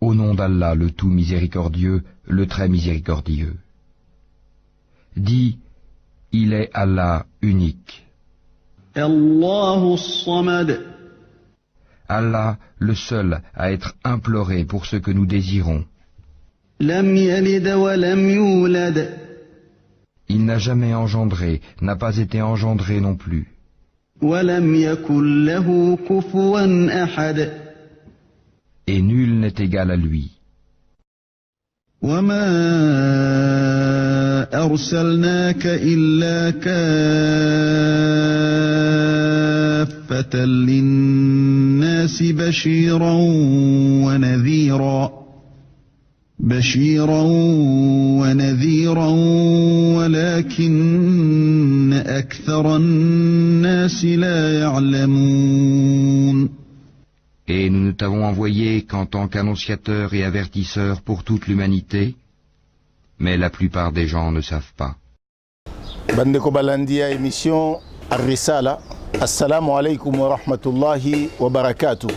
Au nom d'Allah, le tout miséricordieux, le très miséricordieux. Dis, il est Allah unique. الله الصمد. Allah, le seul à être imploré pour ce que nous désirons. لم يلد ولم يولد. Il n'a jamais engendré, n'a pas été engendré non plus. ولم يكن له كفوا أحد. Et nul n'est égal à lui. وما أرسلناك إلا كافة للناس بشيرا ونذيرا ولكن أكثر الناس لا يعلمون. Et nous ne t'avons envoyé qu'en tant qu'annonciateur et avertisseur pour toute l'humanité, mais la plupart des gens ne savent pas. Bandeko balandi ya émission Arrisala, السلام عليكم ورحمة الله وبركاته.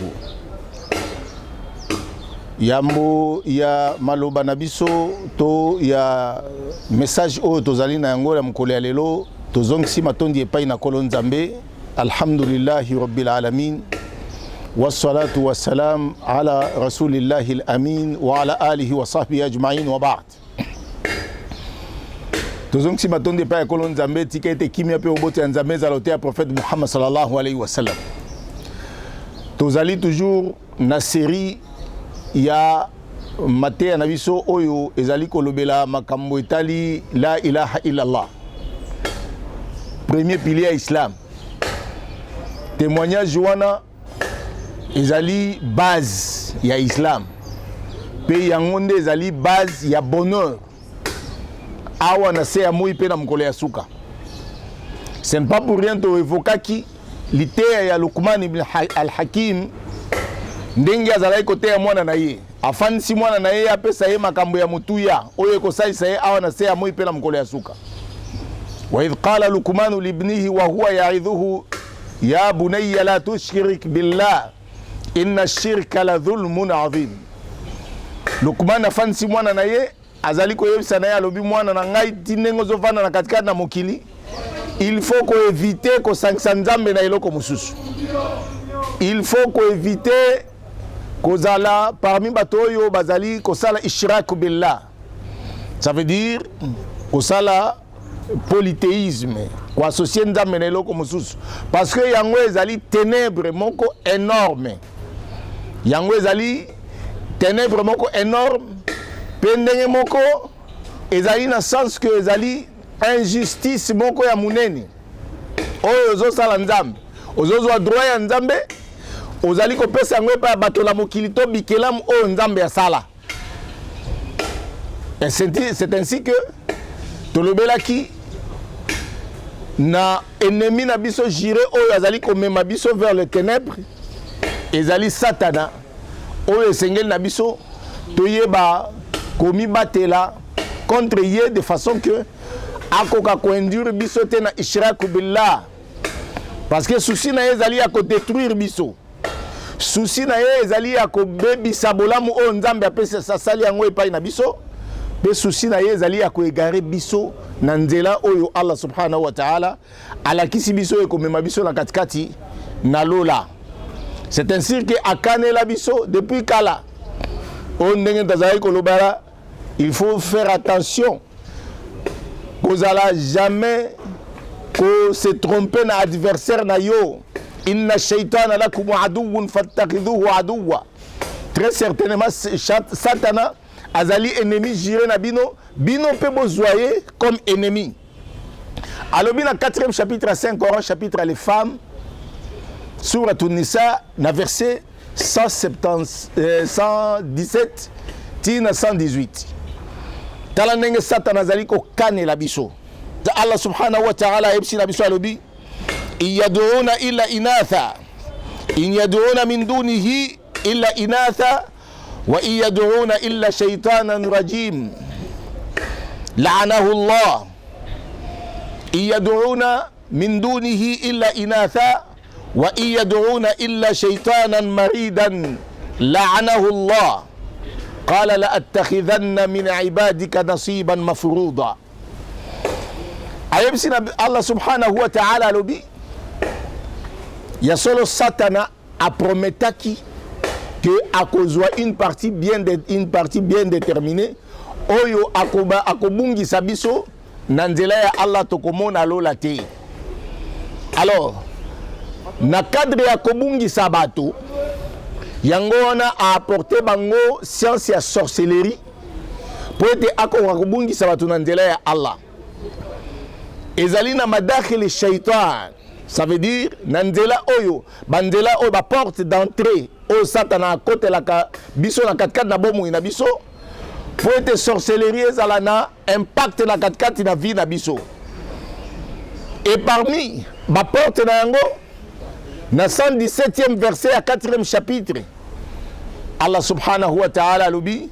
Yambo ya maloba na biso to ya message oyo tozali na yango ya mokolo ya lelo, tozongisi matondi epai na Nkolo Nzambe. الحمد لله رب العالمين والصلاة والسلام على رسول الله الأمين وعلى آله وصحبه أجمعين وبعد. Tozongisi matondi epai ya Nkolo Nzambe. Tika ete kimia mpe oboto ya Nzambe ezala te ya prophète Muhammad صلى الله عليه وسلم. Tozali toujours na série ya mateya na biso oyo ezali kolobela makambo etali لا إله إلا الله, premier pilier ya islam. Témoignage wana ezali base ya islam, mpe yango nde ezali base ya bonheur awa na se ya moi mpe na mokolo ya suka. Ce n'est pas pour rien toevokaki liteya ya Lukman ibn Al-Hakim, ndenge azalaki koteya mwana na ye. Afandisi mwana na ye, apesa ye makambo ya motuya oyo ekosalisa ye awa na se ya moi mpe na mokolo ya suka. وإذ قال لقمان لابنه وهو يعظه يا بني لا تشرك بالله إن الشرك لظلم عظيم. Lukman afandisi mwana na ye, azali koyebisa na ye, alobi: "Mwana na ngai, ti ndenge ozovanda na katikati na mokili, il faut koéviter kosangisa Nzambe na eloko mosusu. Il faut koéviter kozala parmi bato oyo bazali kosala إشراك بالله." Ça veut dire kosala polythéisme, koassocier Nzambe na eloko mosusu, parce que yango ezali ténèbre moko énorme. Yango ezali ténèbre moko énorme, mpe ndenge moko ezali na sens que ezali injustice moko ya monene oyo ozosala Nzambe. Ozozwa droit ya Nzambe, ozali kopesa yango epai ya bato na mokili to bikelamu oyo Nzambe asala. C'est ainsi que tolobelaki na ennemi na biso juré oyo azali komema biso vers le ténèbre, ezali Satana, oyo esengeli na biso toyeba komibatela contre ye de façon que akoka koinduire biso te na إشراك بالله, parce que souci na ye ezali ya kodétruire biso, souci na ye ezali ya kobebisa bolamu oyo Nzambe apesi, asali yango epai na biso, mpe souci na ye ezali ya koégarer biso na nzela oyo Allah سبحانه وتعالى alakisi biso, oyo ekomema biso na katikati na lola. C'est ainsi que akanela biso depuis kala. Oyo ndenge tazalaki kolobala, il faut faire attention, kozala jamais kose tromper na adversaire na yo. إن الشيطان لكم عدو فاتخذوه عدوا. Très certainement, Satana azali ennemi juré na bino, bino mpe bozwa ye comme ennemi. Alobi na 4e chapitre ya 5 Coran, chapitre les femmes, سورة النساء, na verset 170, 117 ti na 118. Tala ndenge Satana azali kokanela biso. Allah سبحانه وتعالى ayebisi na biso, alobi: إن يدعون إلا إناثا إن يدعون من دونه إلا إناثا وإن يدعون إلا شيطانا رجيم لعنه الله. إن يدعون من دونه إلا إناثا وإن يدعون إلا شيطانا مريدا لعنه الله. Qala la attakhidhanna min ibadika nasiban mafruda. Ayebisi na Allah subhanahu wa ta'ala, alobi ya solo, Satana aprometaki que akozwa une partie bien déterminée oyo akobungisa biso na nzela ya Allah, tokomona lola te. Alors, na cadre ya kobungisa bato yango wana, aapporte bango science ya sorcellerie mpo ete akoka kobungisa bato na nzela ya Allah. Ezali na madakhili shaitan, ça veut dire na nzela oyo, banzela oyo, baporte d'entrée oyo Satana akotelaka biso na katikati na bomoi na biso, mpo ete sorcellerie ezala na impact na katikati na vie na biso. Et parmi baporte na yango, na 117e verset ya 4e chapitre, Allah subhanahu wa ta'ala alobi: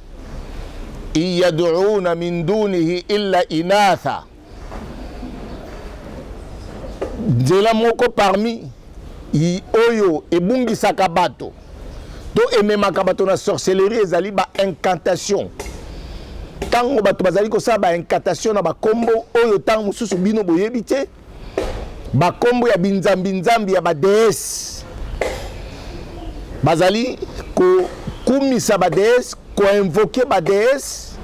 in yad'una min dunihi illa inatha. Nzela moko parmi oyo ebungisaka bato to ememaka bato na sorcellerie ezali baincantation. Ntango bato bazali kosala baincantation na bakombo oyo ntango mosusu bino boyebi te, bakombo ya binzambi-nzambi, ya badéesse, bazali kokumisa badéesse, koinvoquer badéesse,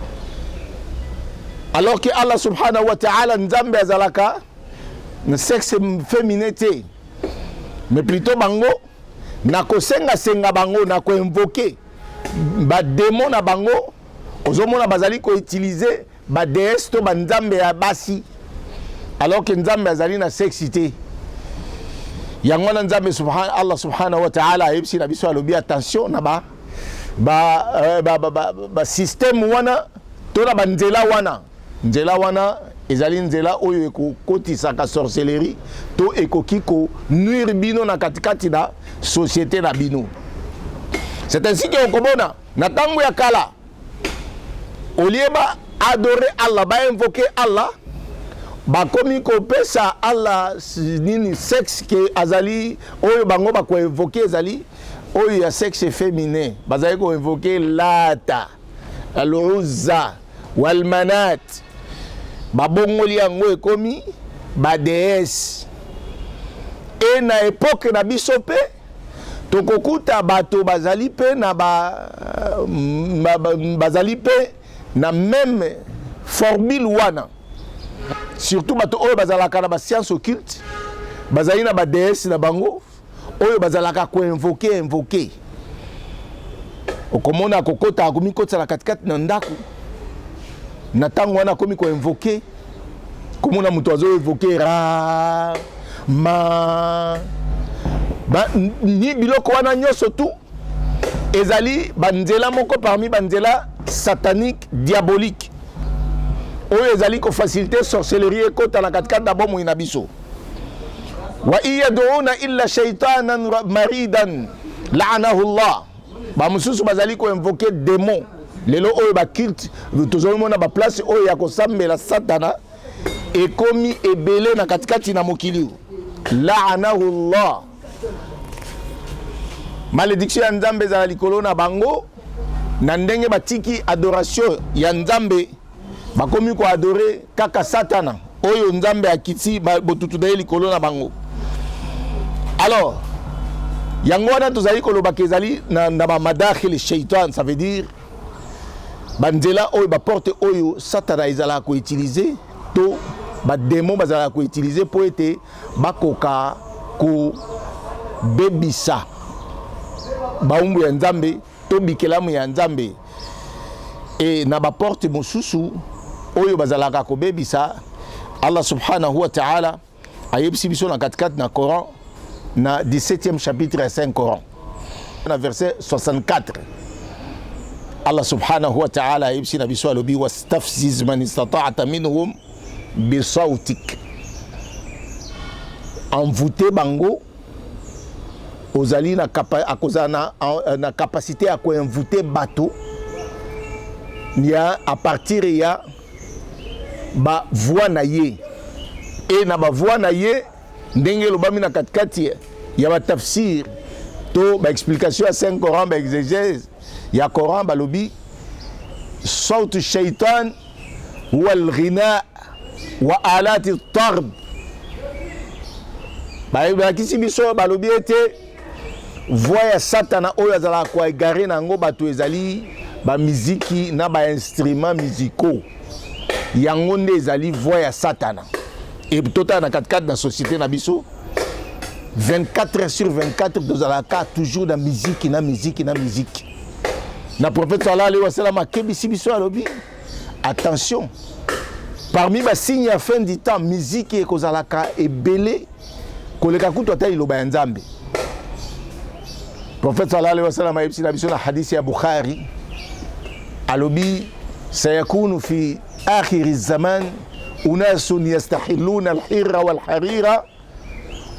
alors que Allah subhanahu wa ta'ala, Nzambe, azalaka na sexe féminin te. Mais plutôt bango na kosengasenga bango, na koinvoquer badémon na bango, ozomona bazali koutiliser badéesse to banzambe ya basi, alors que Nzambe azali na sexe te. Yango wana Nzambe Allah subhanahu wa ta'ala ayebisi na biso, alobi: attention na ba ba, ba, ba, ba, ba système wana to na banzela wana. Nzela wana ezali nzela oyo ekokotisaka sorcellerie to ekoki konuire bino na katikati na société na bino. C'est ainsi que okomona na ntango ya kala, au lieu ba adorer Allah, bainvoquer Allah, bakomi kopesa Allah nini, sexe ke azali oyo bango bakoinvoquer ezali oyo ya sexe féminin. Bazali koinvoquer Lata, Al-Uzza walmanat, babongoli yango ekomi badéesse. E na époque na biso mpe tokokuta bato bazali mpe na ba, ba, bazali mpe na même formule wana, surtout bato oyo bazalaka na bascience occulte, bazali na badéesse na bango oyo bazalaka koinvoquer invoquer. Okomona akokota, akomikotisa na katikati na ndako, na ntango wana akomi koinvoquer. Komona moto azoinvoquer ra ma ba, ni biloko wana nyonso tu ezali banzela moko parmi banzela satanique, diabolique, oyo ezali kofaciliter sorcellerie ekota na katikati na bomoi na biso. Wa in yad'una illa shaitanan maridan la'anahu llah. Bamosusu bazali koinvoquer démon. Lelo oyo baculte, tozomona baplace oyo ya kosambela Satana ekomi ebele na katikati na mokili. La'anahu llah, malédiction ya Nzambe ezala likolo na bango, na ndenge batiki adoration ya Nzambe, bakomi koadorer kaka Satana oyo Nzambe akiti botutu na ye likolo na bango. Alors, yango wana tozali kolobaka ezali na bamadakhil shaitan, ça veut dire banzela oyo, baporte oyo Satana ezalaka koutiliser to badémon bazalaka koutiliser mpo ete bakoka kobebisa baumbu ya Nzambe to bikelamu ya Nzambe. E na baporte mosusu oyo bazalaka kobebisa, Allah subhanahu wa ta'ala ayebisi biso na katikati na Coran, na 17e chapitre ya 5 Coran, na verset 64, Allah subhanahu wa ta'ala ayebisi na biso, alobi: wastafziz man istata'ta minhum bisautik. Envoûte bango, ozali na akozala na capacité ya koenvoûter bato ya à partir ya bavoix na ye. E na bavoix na ye, ndenge elobami na katikati ya batafsir to baexplication ya Saint Coran, baexégèse ya Coran, balobi Sautu shaitan huwa alghina wa alati tarb. Balakisi biso, balobi ete voix ya Satana oyo azalaka koegare na yango bato ezali bamiziki na bainstrument musicaux. Yango nde ezali voix ya Satana. E totala na katikati na société na biso, 24 heures sur 24 tozalaka toujours na miziki, na miziki, na miziki. Na prophète sallallahu alaihi wasallam akebisi biso, alobi: attention, parmi basigne ya fin du temps, miziki ekozalaka ebele koleka kutu ata liloba ya Nzambe. Prophète sallallahu alaihi wasallam ayebisi na biso na hadisi ya Bukhari, alobi: sayakunu fi akhiri zaman unasun yastahiluna alhirra walharira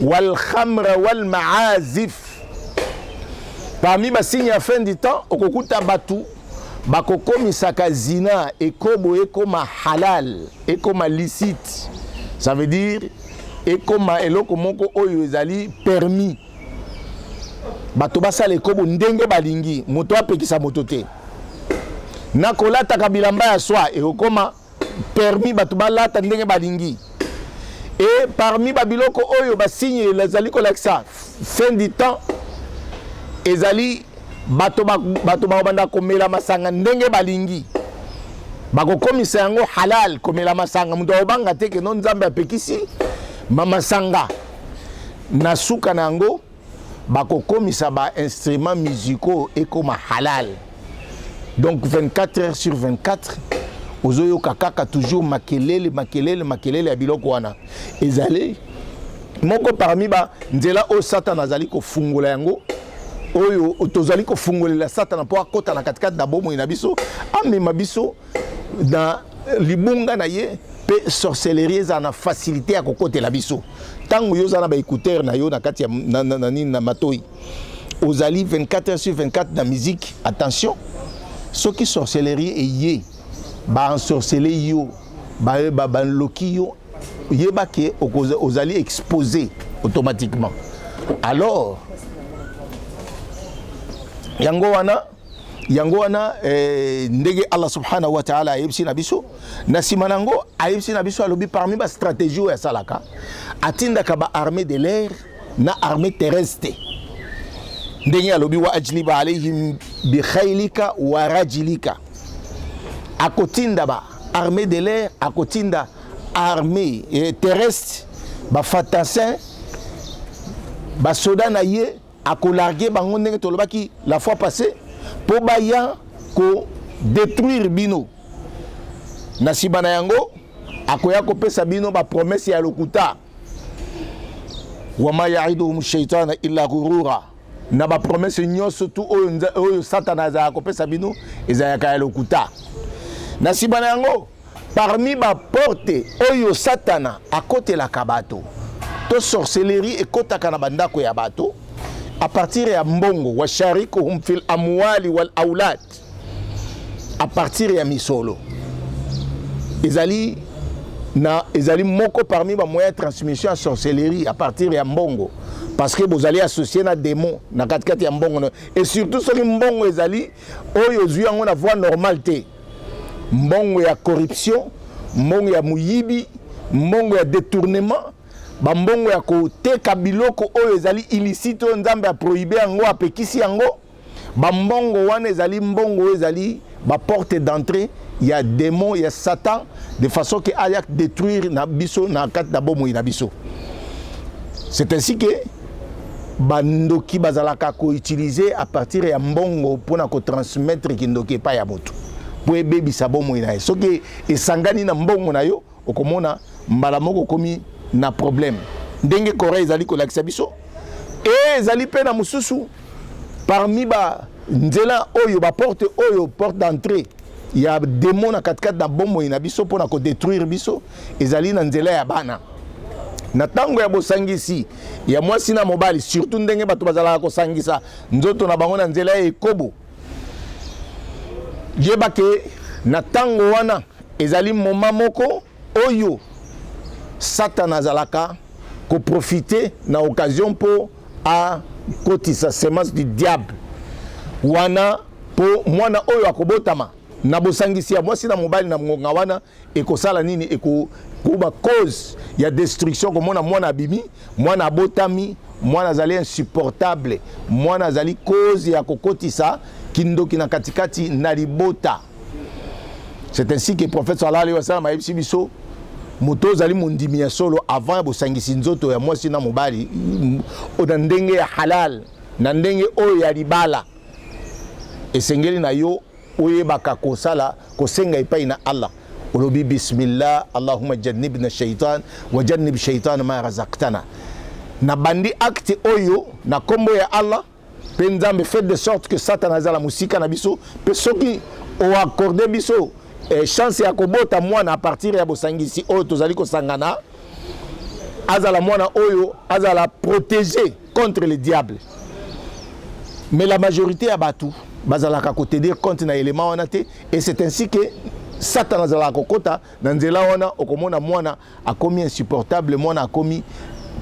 walkhamra walmaazif. Parmi basigne ya fin du temps, okokuta bato bakokomisaka zina, ekobo, ekoma halal, ekoma licite. Ça veut dire ekoma eloko moko oyo ezali permis, bato basala ekobo ndenge balingi, moto apekisa moto te. Na kolataka bilamba ya soie, ekokoma permis, bato balata ndenge balingi. E parmi babiloko oyo basigne ezali kolakisa fin du temps, ezali bato bakobanda komela masanga ndenge balingi, bakokomisa yango halal komela masanga. Moto akobanga te keno Nzambe apekisi masanga. Na suka na yango, bakokomisa bainstrument musicaux ekoma halal. Donc 24 heures sur 24 ozoyoka kaka toujours makelele, makelele, makelele ya biloko wana. Ezali moko parmi banzela oyo Satana azali kofungola yango, oyo tozali kofungolela Satana mpo akɔta na katikati na bomoi na biso, amema biso na libunga na ye. Mpe sorcellerie ezala na facilité ya kokotela biso. Ntango yo oza na baécouteur na yo na kati ya na nini, na matoi, ozali 24 heures sur 24 na musique, attention, soki sorcellerie eye, baensorcele yo, baloki yo, yeba ke ozali exposé automatiquement. Alors yango wana, ndenge Allah subhanahu wa taala ayebisi na biso na nsima na yango, ayebisi na biso, alobi parmi bastratégie oyo asalaka, atindaka baarmée de l'air na armée terrestre, ndenge alobi: wa ajliba alayhim bikhaylika wa rajlika. Akotinda ba armée de l'air, akotinda armée terrestre, bafantassins, basoda na ye, akolarguer bango ndenge tolobaki la fois passée, mpo baya kodétruire bino. Na nsima na yango, akoya kopesa bino bapromesse ya lokuta: wama yaiduhum shaitana illa ghurura. Na bapromesse nyonso tu oyo Satana azalaka kopesa bino, ezalaka ya lokuta. Na nsima na yango, parmi baporte oyo Satana akotelaka bato to sorcellerie ekɔtaka na bandako ya bato, à partir ya mbongo: washarikuhum fil amwali wal aulad. À partir ya misolo, ezali na ezali moko parmi bamoyen ya transmission ya sorcellerie, à partir ya mbongo, parce que bozali associé na démon na katikati ya mbongo. Et surtout soki mbongo ezali oyo ozwi yango na voie normale te, mbongo ya corruption, mbongo ya moyibi, mbongo ya détournement, bambongo ya koteka biloko oyo ezali illicite, oyo Nzambe aprohibe yango, apekisi yango, bambongo wana ezali mbongo oyo ezali baporte d'entrée ya démon, ya Satan, de façon ke aya détruire na biso na kati na bomoi na biso. C'est ainsi que bandoki bazalaka koutiliser à partir ya mbongo mpona kotransmettre kindoki epai ya moto mpo ebebisa bomoi na ye. Soki esangani na mbongo na yo, okomona mbala moko okomi na problème, ndenge Coran ezali kolakisa biso. E ezali mpe na mosusu parmi banzela oyo, baporte oyo, porte d'entrée ya démon na katikati na bomoi na biso mpona kodétruire biso, ezali na nzela ya bana, na ntango ya bosangisi ya mwasi na mobali, surtout ndenge bato bazalaka kosangisa nzoto na bango na nzela ya ekobo. Yeba ke na ntango wana ezali moment moko oyo Satana azalaka koprofite na occasion mpo akotisa semence du diable wana, mpo mwana oyo akobotama Na bosangisi ya mwasi na mobali na ngonga wana, ekosala nini? Ekokuba cause ya destruction. Komona mwana abimi, mwana abotami, mwana azali insupportable, mwana azali cause ya kokotisa kindoki na katikati na libota. C'est ainsi que prophète sallallahu alayhi wa sallam ayebisi biso: moto ozali mondimi ya solo, avant ya bosangisi nzoto ya mwasi na mobali na ndenge ya halal, na ndenge oyo ya libala, esengeli na yo oyebaka kosala kosenga epai na Allah. Olobi: "Bismillah, allahumma jannibna shaitan wa jannib shaitan ma razaqtana." Na bandi acte oyo na nkombo ya Allah, mpe Nzambe, fait de sorte que Satan azala mosika na biso. Mpe soki oaccorde biso chance ya kobota mwana à partir ya bosangisi oyo tozali kosangana, azala mwana oyo azala protégé contre le diable. Mais la majorité ya bato bazalaka kotenir compte na élément wana te, et c'est ainsi que Satan azalaka kokota na nzela wana. Okomona mwana akomi insupportable, mwana akomi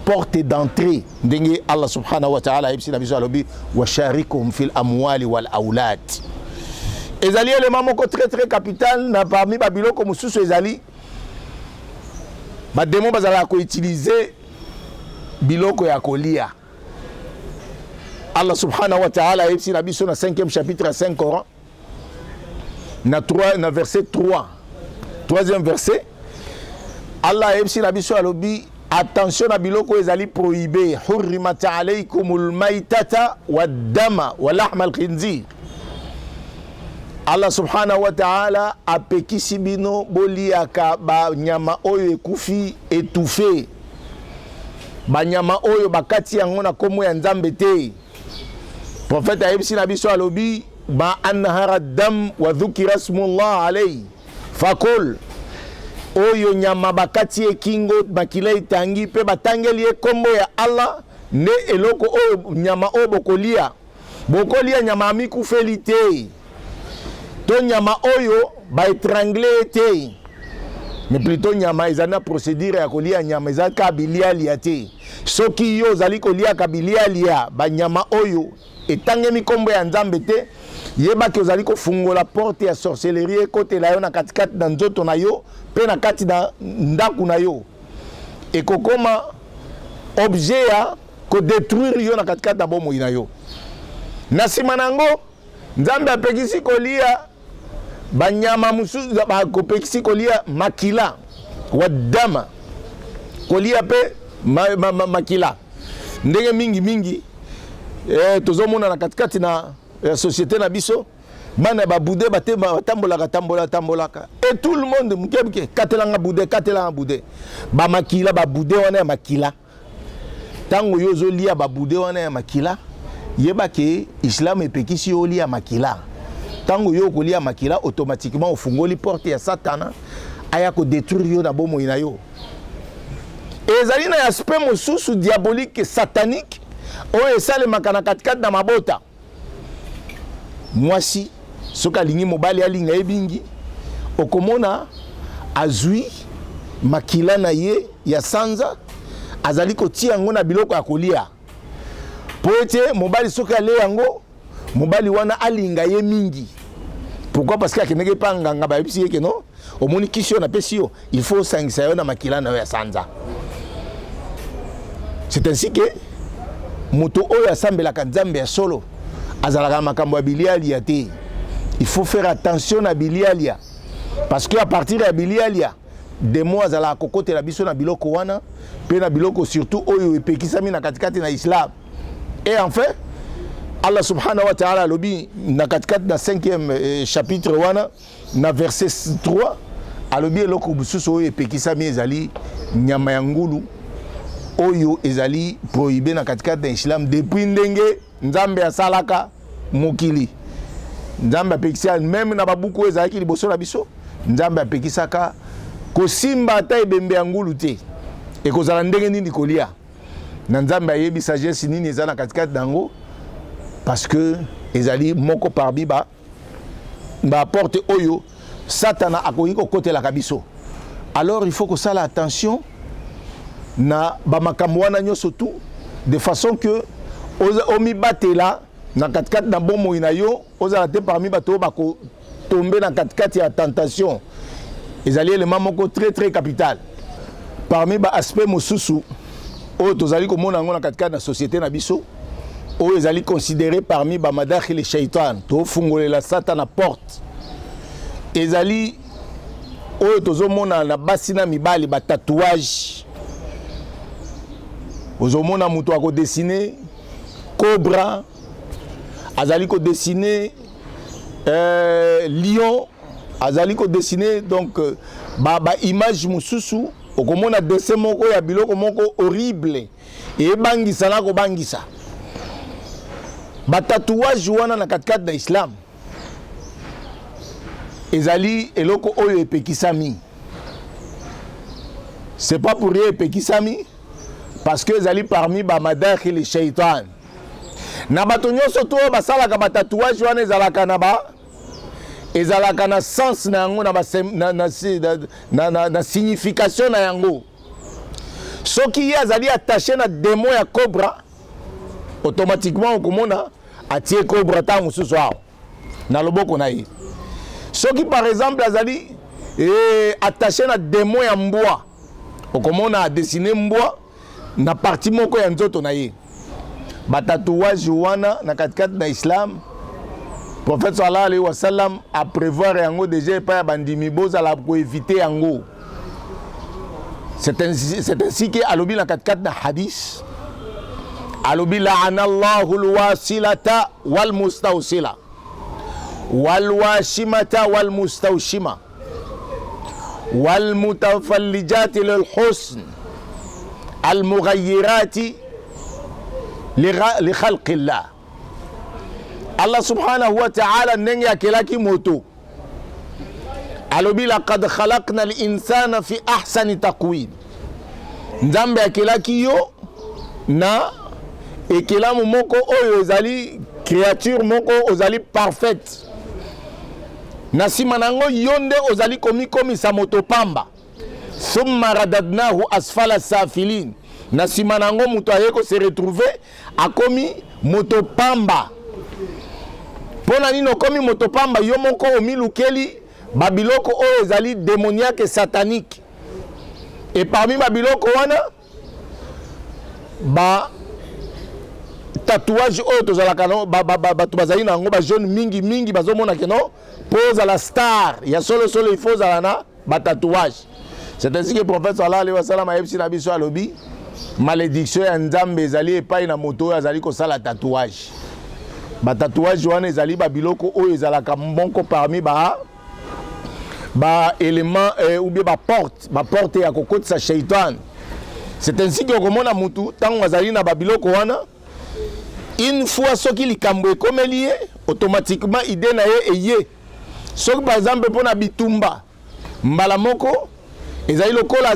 porte d'entrée, ndenge Allah subhanahu wa ta'ala ayebisi na biso, alobi: "Washarikum fil amwali wal aulad." Ezali élément moko très très capital. Na parmi babiloko mosusu, ezali badémons bazalaka koutiliser biloko ya kolia. Allah subhanahu wa ta'ala ayebisi na biso na 5e chapitre ya 5 Coran, na 3, na verset 3, troisième verset, Allah ayebisi na biso, alobi: attention na biloko ezali prohibé: "Hurrimat alaykum lmaitata waddama wa lahma alkhinzir." Allah subhanahu wa ta'ala apekisi bino boliaka banyama oyo ekufi étouffé, banyama oyo bakati yango na nkombo ya Nzambe te. Prophète ayebisi na biso, alobi: "Ma anhara dam wa dhukira smullah alei fakol." Oyo nyama bakati ye kingo, makila etangi mpe batangeli ye nkombo ya Allah, nde eloko oyo, nyama oyo bokolia. Bokolia nyama ya mikufeli te to nyama oyo baétrangler ye te, mais plutôt nyama ezali na procédure ya kolia. Nyama eza kaka bilialia te. Soki yo ozali koliaka bilialia, banyama oyo etangemi nkombo ya Nzambe te, yebaki ozali kofungola porte ya sorcellerie ekotela yo na katikati na nzoto na yo mpe na kati na ndako na yo. Ekokoma objet ya kodétruire yo na katikati na bomoi na yo. Na nsima na yango, Nzambe apekisi kolia banyama mosusu, bakopekisi kolia makila, wadama, kolia mpe makila. Ndenge mingimingi tozomona na katikati na ya société na biso, bana ya baboudin batambolaka, tambola tambolaka, et tout le monde moke moke: "Katelanga boudin, katelanga boudin." Bamakila, baboudin wana ya makila, ntango yo ozolia baboudin wana ya makila, yeba ke Islam epekisi yo olia makila. Ntango yo okolia makila, automatiquement ofungoli porte ya Satana aya kodétruire yo na bomoi na yo. Ezali na aspect mosusu diabolique, satanique, oyo esalemaka na katikati na mabota. Mwasi soki alingi mobali alinga ye mingi, okomona azwi makila na ye ya sanza, azali kotia yango na biloko ya kolia, mpo ete mobali soki alie yango, mobali wana alinga ye mingi. Pourquoi? Parce que akendeki epa nganga, bayebisi ye ke non, omoni kisi oyo napesi yo, il faut osangisa yo na makila na yo ya sanza. C'est ainsi que moto oyo asambelaka Nzambe ya solo azalaka na makambo ya bilialia te. Il faut faire attention na bilialia, parce que à partir ya bilialia, démon azalaka kokotela biso na biloko wana mpe na biloko surtout oyo epekisami na katikati na Islam. Et enfin, Allah subhanahu wa ta'ala alobi na katikati na 5e chapitre wana, na verset 3, alobi eloko mosusu oyo epekisami ezali nyama ya ngulu, oyo ezali prohibé na katikati na Islam depuis ndenge Nzambe asalaka mokili. Nzambe apekisa, même na babuku oyo ezalaki liboso na biso, Nzambe apekisaka kosimba ata ebembe ya ngulu te. Ekozala ndenge nini kolia na? Nzambe ayebi sagesse nini eza na katikati na yango, parce que ezali moko parmi baporte oyo Satana akoki kokotelaka biso. Alors il faut kosala attention na bamakambo wana nyonso tout, de façon que omibatela na katikati na bomoi na yo, ozala te parmi bato oyo kotombe na katikati ya tentation ezali élément moko très très capital. Parmi ba aspect mosusu oyo tozali komona yango na katikati na société na biso, oyo ezali considéré parmi ba madakhil shaitan, tofungolela Satana porte, ezali oyo tozomona na basi na mibali, batatouage. Ozomona moto akodessiner cobra, azali kodessiner lion, azali kodessiner donc ba image mosusu. Okomona dessin moko ya biloko moko horrible, ebangisa na kobangisa. Batatouage wana na katikati na islam ezali eloko oyo epekisami. C'est pas pour rien epekisami, parce que ezali parmi bamadakhil shaitan. Na bato nyonso to oyo basalaka batatouage wana, ezalaka na ba ezalaka na sens na yango, na, ba, na, na, na, na, na signification na yango. Soki ye azali attaché na démon ya cobra, automatiquement okomona atie cobra ntango mosusu awa na loboko na ye. Soki par exemple azali attaché na démon ya mbwa, okomona adessiner mbwa na partie moko ya nzoto na ye. Batatouage wana na katikati na islam, prophète sallallahu alayhi wa sallam aprévoir yango déjà epai ya bandimi, bozala koéviter yango. C'est ainsi que alobi na katikati na hadith, alobi: laana llahu lwasilata walmustawsila walwashimata walmustawshima walmutafallijati lilhusn almughayirati likhalqi llah. Allah subhanahu wa ta'ala, ndenge akelaki moto, alobi: laqad khalaqna linsana fi ahsani taqwim. Nzambe akelaki yo na ekelamu moko oyo ezali créature moko ozali parfaite. Na nsima na yango, yo nde ozali komikomisa moto pamba. Thumma radadnahu asfala safilin. Na nsima na yango, moto aye kose retrouver akomi moto pamba. Mpo na nini okomi moto pamba? Yo moko omilukeli babiloko oyo ezali démoniaque, satanique. Et parmi babiloko wana, ba tatouage oyo tozalaka, bato bazali na yango, bajeune mingi mingi bazomona ke non, mpo ozala star ya solosolo, il faut ozala na batatouage. C'est ainsi que prophète sallallahu alayhi wa sallam ayebisi na biso, alobi: malédiction ya Nzambe ezali epai na moto oyo azali kosala tatouage. Batatouage wana ezali babiloko oyo ezalaka moko parmi ba élément ou bien baporte ya kokotisa shaitan. C'est ainsi que okomona mutu, ntango azali na babiloko wana, une fois soki likambo ekomeli ye, automatiquement idée na ye eye. Soki par exemple mpona bitumba, mbala moko ezali lokola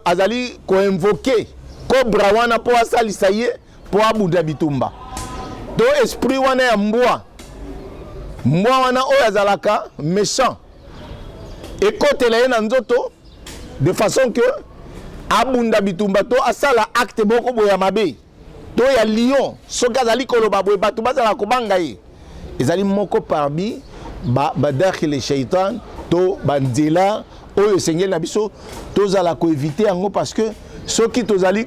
azali koinvoquer cobra wana mpo asalisa ye mpo abunda bitumba, to esprit wana ya mbwa, mbwa wana oyo azalaka méchant, ekotela ye na nzoto de façon que abunda bitumba to asala acte moko boye ya mabe, to ya lion, soki azali koloba boye, bato bazala kobanga ye. Ezali moko parmi badakhile shaitan to banzela oyo esengeli na biso tozala koéviter yango, parce que soki tozali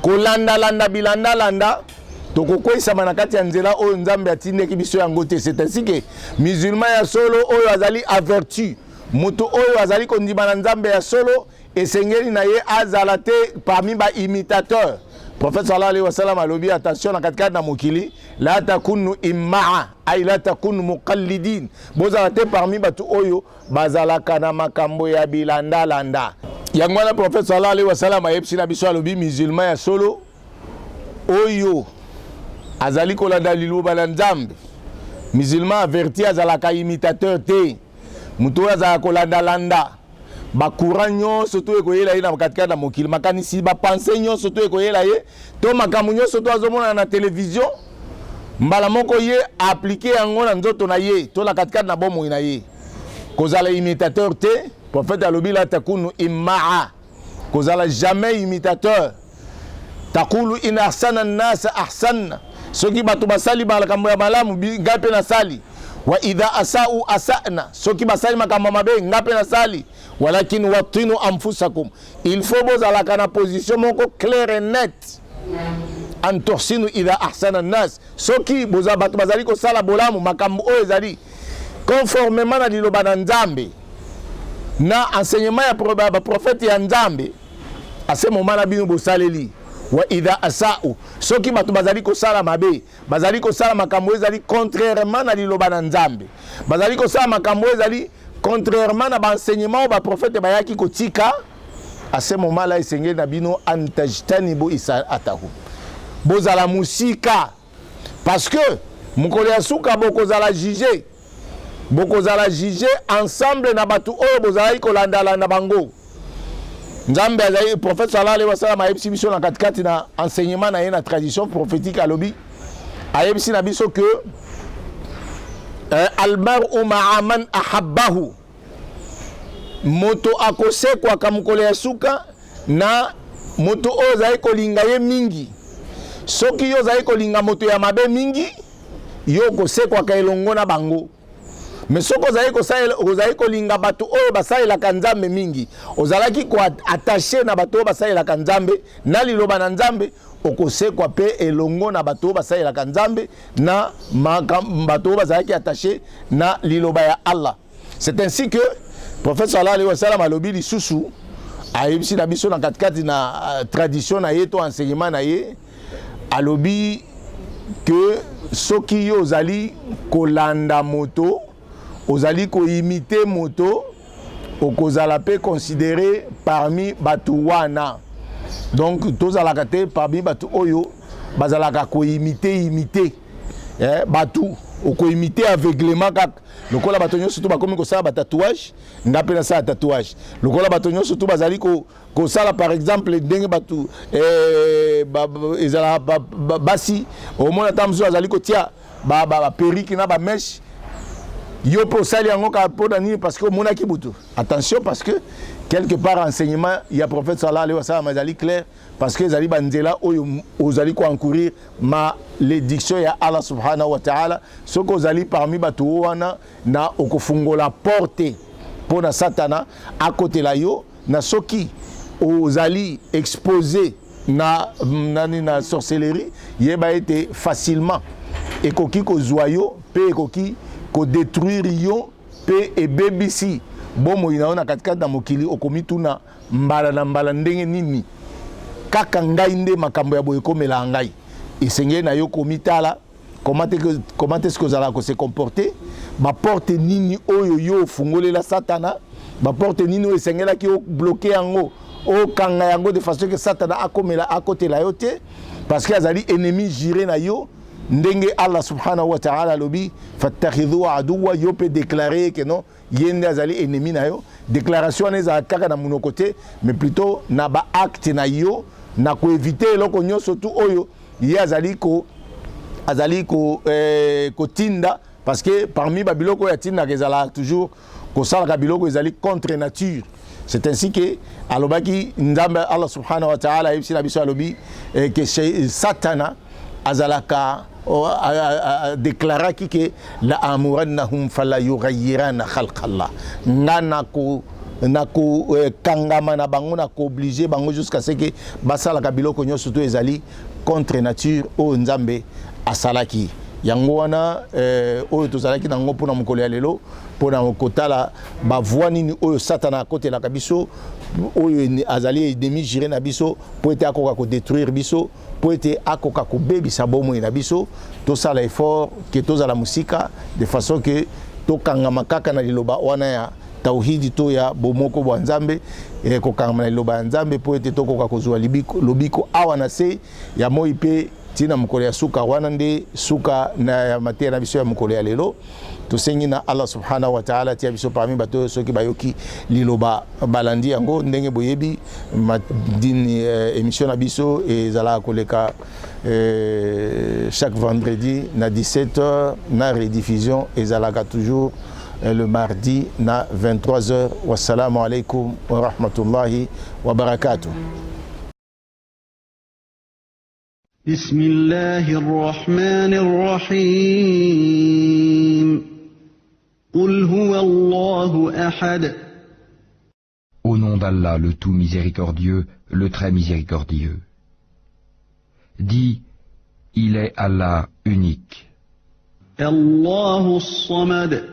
kolandalanda bilandalanda, tokokweyisama na kati ya nzela oyo Nzambe atindeki biso yango te. C'est ainsi que musulman ya solo oyo azali averti, moto oyo azali kondima na Nzambe ya solo, esengeli na ye azala te parmi baimitateur. Prophète sallallahu alayhi wa sallam alobi: attention, na katikati na mokili, la takunu immaa, ay la takunu muqallidin, bozala te parmi bato oyo bazalaka na makambo ya bilandalanda. Yango wana prophète sallallahu alayhi wa sallam ayebisi na biso, alobi: musulman ya solo oyo azali kolanda liloba na Nzambe, musulman averti, azalaka imitateur te, moto oyo azalaka kolandalanda bacourant nyonso to ekoyela ye na katikati na mokili, makanisi, bapensées nyonso to ekoyela ye, to makambo nyonso to azomonana na télévision, mbala moko ye appliquer yango na nzoto na ye to na katikati na bomoi na ye. Kozala imitateur te. Prophète alobi: la takunu immaa, kozala jamais imitateur. Taqulu in ahsana nnasa ahsanna, soki bato basali makambo ya malamu, ngai mpe nasali. Wa idha asau asana, soki basali makambo mabe, nga mpe nasali. Walakin watinu anfusakum, il faut bozalaka na position moko claire et nette. An tuhsinu idha ahsana nnas, soki boza bato bazali kosala bolamu, makambo oyo ezali conformément na liloba na Nzambe na enseignement ya baprofete ya Nzambe, ase moma na bino bosaleli. Wa idha asau, soki bato bazali kosala mabe, bazali kosala makambo ezali contrairement na liloba na Nzambe, bazali kosala makambo ezali contrairement na baenseignement oyo baprofete bayaki kotika, à ce moment là esengeli na bino an tajtanibu isaatahu, bozala mosika, parce que mokolo ya suka bokozala juge, bokozala juge ensemble na bato oyo bozalaki kolandalanda bango. Nzambe azali, prophète sallallahu alayhi wa sallam ayebisi biso na katikati na enseignement na ye na tradition prophétique, alobi, ayebisi na biso que almaru maa man ahabbahu, moto akosekwaka mokolo ya suka na moto oyo ozali kolinga ye mingi. Soki yo ozali kolinga moto ya mabe mingi, yo okosekwaka elongo na bango. Mais soki ozali kolinga bato oyo basalelaka Nzambe mingi, ozalaki koattacher na bato oyo basalelaka Nzambe na liloba na Nzambe, okosekwa mpe elongo na bato oyo basalelaka Nzambe na bato oyo bazalaki attaché na liloba ya Allah. C'est ainsi que prophète sallallahu alayhi wa sallam alobi lisusu, ayebisi na biso na katikati na tradition na ye to enseignement na ye, alobi ke soki yo ozali kolanda moto, ozali koimiter moto, okozala mpe considéré parmi bato wana. Donc tozalaka te parmi bato oyo bazalaka koimiter imiter bato, okoimiter aveuglement kaka. Lokola bato nyonso to bakomi kosala batatouage, nga mpe nasala tatouage. Lokola bato nyonso to bazali kosala, par exemple ndenge bato ezalaka basi, omona ata mosusu azali kotia baperruque na bamèches, yo mpe osali yango kaka. Mpona nini? Parce que omonaki butu. Attention, parce que quelque part enseignement ya prophète sallallahu alayhi wa sallam ezali clair, parce que ezali banzela oyo ozali koencourir malédiction ya Allah subhanahu wa ta'ala. Soki ozali parmi bato wana, na okofungola porte mpo na Satana akotela yo. Na soki ozali exposé na nani, na sorcellerie, yeba ete facilement ekoki kozwa yo mpe ekoki kodétruire yo mpe ebebisi bomoi na yo na katikati na mokili. Okomituna mbala na mbala: ndenge nini kaka ngai nde makambo ya boye ekomela ngai? Esengeli na yo komitala comment est-ce que ozalaka kose comporter, baporte nini oyo yo ofungolela Satana, baporte nini oyo esengelaki obloquer yango, okanga yango de façon que Satana akomela akotela yo te, parce que azali ennemi juré na yo. Ndenge Allah subhanahu wa ta'ala alobi: fattakhidhu aduwa, yo mpe déclare ke non, ye nde azali ennemi na yo. Déclaration wana ezala kaka na monoko te, mais plutôt na baacte na yo, na koéviter eloko nyonso tu oyo ye azali kotinda, parce que parmi babiloko oyo atindaka ezalaka toujours kosalaka biloko ezali contre nature. C'est ainsi que alobaki, Nzambe Allah subhanahu wa ta'ala ayebisi na biso, alobi ke Satana azalaka déclaraki ke la amurannahum fala yughayyirana khalqallah, nga nako nakokangama na bango, nakoobliger bango jusqu'à ce que basalaka biloko nyonso to ezali contre nature oyo Nzambe asalaki. Yango wana oyo tozalaki nango mpona mokolo ya lelo, mpona kotala bavoies nini oyo Satana akotelaka biso, oyo azali ennemi juré na biso, mpo ete akoka kodétruire biso, mpo ete akoka kobebisa bomoi na biso. Tosala effort ke tozala mosika, de façon ke tokangama kaka na liloba wana ya tauhidi to ya bomoko bwa Nzambe, kokangama na liloba ya Nzambe, mpo ete tokoka kozwa lobiko awa na se ya moi mpe ntina mokolo ya suka. Wana nde suka na ya mateya na biso ya mokolo ya lelo. Tosengi na Allah subhanahu wa ta'ala tia biso parmi bato oyo soki bayoki liloba, balandi yango. Ndenge boyebi madini, émission na biso ezalaka koleka chaque vendredi na 17h, na rediffusion ezalaka toujours le mardi na 23h. Wassalamu alaikum wa rahmatullahi wa barakatuh. بسم الله الرحمن الرحيم. قل هو الله أحد. Au nom d'Allah, le Tout Miséricordieux, le Très Miséricordieux. Dis, il est Allah unique. الله الصمد.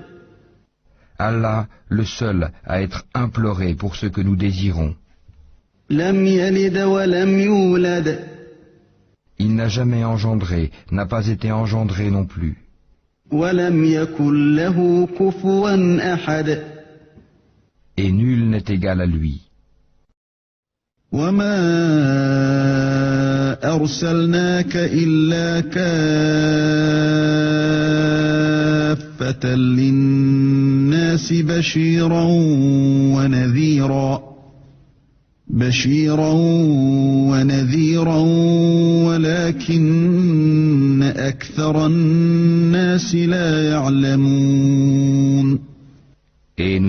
Allah, le seul à être imploré pour ce que nous désirons. لم يلد ولم يولد. Il n'a jamais engendré, n'a pas été engendré non plus. ولم يكن له كفوا أحد. Et nul n'est égal à lui. وما أرسلناك إلا كافة للناس بشيرا ونذيرا ولكن أكثر الناس لا يعلمون. Et nous